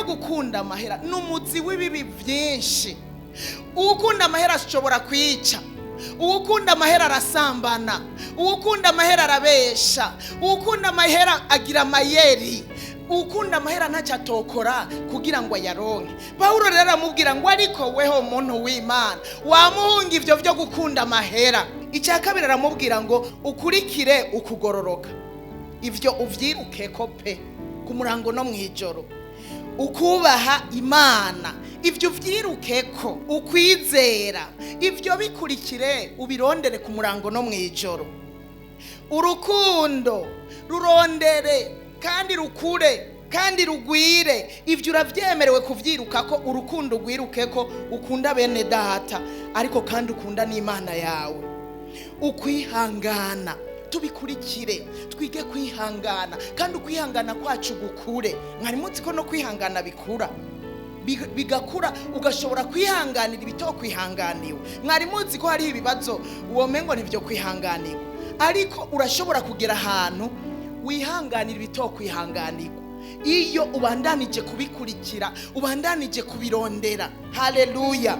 Gukunda amahera ni umuzi w'ibibi byinshi. Uwukunda amahera ashobora kwica, uwukunda amahera arasambana, uwukunda amahera arabesha, uwukunda amahera agira amayeri, uwukunda amahera ntacyo atokora kugira ngo ayaronke. Pawulo rero aramubwira ngo: "Ariko weho muntu w'Imana, wamuhunga ibyo byo gukunda amahera." Icya kabiri aramubwira ngo: "Ukurikire ukugororoka, ibyo ubyiruke ko pe ku murango no mu ijoro, ukubaha Imana, ibyo ubyiruke ko, ukwizera, ibyo bikurikire ubirondere ku murango no mu ijoro, urukundo rurondere kandi rukure kandi rugwire." Ibyo urabyemerewe kubyiruka ko, urukundo ugwiruke ko, ukunda bene data ariko kandi ukunda n'Imana yawe. Ukwihangana tubikurikire, twige kwihangana kandi ukwihangana kwacu gukure. Mwari muzi ko no kwihangana bikura, bigakura, ugashobora kwihanganira ibitokwihanganiwe? Mwari muzi ko hariho ibibazo womengo ntibyo kwihanganirwa, ariko urashobora kugera ahantu wihanganira ibitokwihanganirwa iyo ubandanije kubikurikira, ubandanije kubirondera? Haleluya!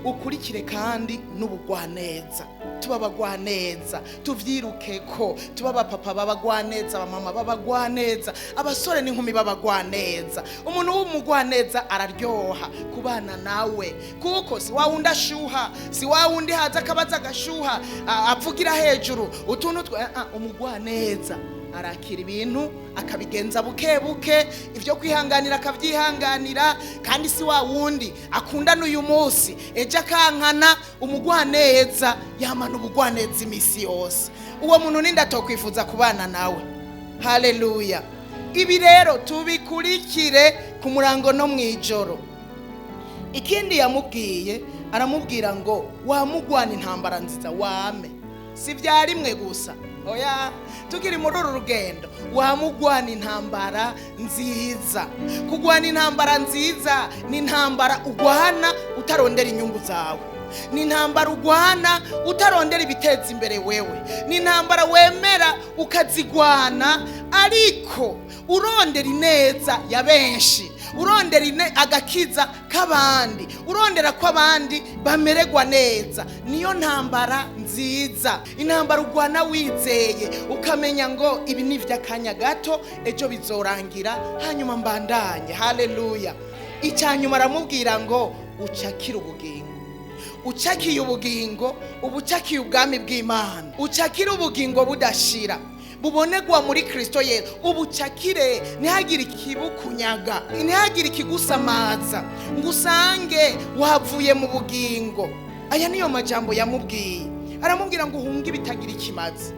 Ukurikire kandi n'ubugwaneza, tuba abagwaneza, tuvyiruke ko tuba abapapa b'abagwaneza, abamama b'abagwaneza, abasore n'inkumi b'abagwaneza. Umuntu w'umugwaneza araryoha kubana nawe, kuko si wa wundi ashuha, si wa wundi haza akabaza agashuha, avugira hejuru utuntu twe. Umugwaneza arakira ibintu akabigenza buke buke, ibyo kwihanganira akabyihanganira, kandi si wa wundi akundana uyu munsi ejo akankana. Umugwaneza yamana ubugwaneza iminsi yose. Uwo muntu ninde atokwifuza kubana nawe? Haleluya! Ibi rero tubikurikire ku murango no mu ijoro. Ikindi yamubwiye, aramubwira ngo: "Wamugwana intambara nziza." Wame si bya rimwe gusa, oya, tukiri muri uru rugendo wamugwana intambara nziza. Kugwana intambara nziza ni intambara ugwana utarondera inyungu zawe, ni intambara ugwana utarondera ibiteza imbere wewe, ni intambara wemera ukazigwana ariko urondera ineza ya benshi, urondera agakiza k'abandi, urondera ko abandi bamererwa neza. Niyo ntambara nziza, intambara ugwana wizeye, ukamenya ngo ibi ni iby'akanya gato, ejo bizorangira, hanyuma mbandanye. Haleluya! Icya nyuma aramubwira ngo: "Ucakire ubugingo." Ucakiye ubugingo uba ucakiye ubwami bw'Imana. Ucakire ubugingo budashira bubonegwa muri Kristo Yesu, ubucakire, ntihagire ikibukunyaga, ntihagire ikigusamaza ngo usange wavuye mu bugingo. Aya niyo majambo yamubwiye. Aramubwira ngo uhunge ibitagira ikimazi.